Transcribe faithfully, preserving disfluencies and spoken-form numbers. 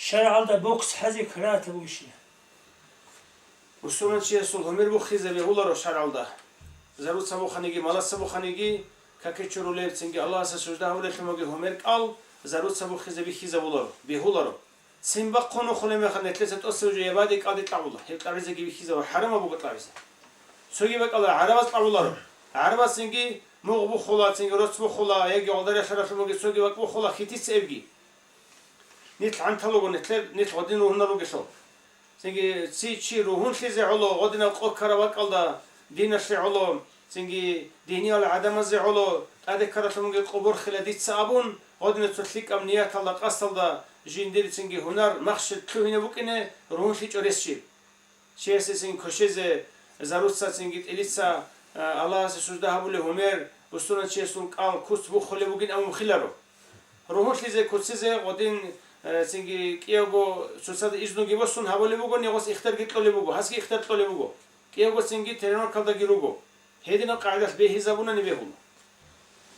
ШаргӀалда бокс хӀазе карагьатаб бугищ? Мусулманчиясул гьумер бухизе бегьуларо шаргӀалда. Заруца буханиги, малаца буханиги, каке чурулеб, цинги Аллагьасе сужда гьабулелъумаги гьумер кӀал заруца бухизе бихьизабуларо, бегьуларо. Цин бахъун ухулеб мехалъ, нетлъеца тӀосе уже ябаде кӀалде кьабула, гьеб кьабизеги бихьизабула, хӀарамаб буго кьабизе. Цоги бакӀалда гӀарабаз кьабуларо. ГӀарабаз цинги мугъ бухула, цинги роц бухула, яги гъолдарихъ ралъумаги цоги бакӀ бухула хьитица эбги. Нилъ гӀантал руго, нилъер, нилъ гъодин ругьунал ругелъул. Цинги ци чи ругьунлъизе гӀоло, гъодинаб къо ккараб бакӀалда, диналъе гӀоло, цинги диниял гӀадамазе гӀоло, тӀаде ккаралъумаги къо борхила дица абун, гъодинаб цо лъикӀаб нияталда, къасдалда жиндир цинги гьунар, махщел лъугьине букӀине ругьунлъичӀо рес жиб. Чиясесин кошезе, заруцацинги тӀилица, а, Аллагьасе сужда гьабулев гьумер, бусуран чиясул кӀал куц бухулеб бугин абун бухиларо. Ругьунлъизе куцизе гъодин, а, цинги кӀиявго цоцазда изнуги босун гьабулеб буго, нигъос ихтарги кьолеб буго, гьасги ихтар кьолеб буго. КӀиявго цинги тренировкалдаги руго. Гьединаб къагӀидалъ бегьизабунани бегьула.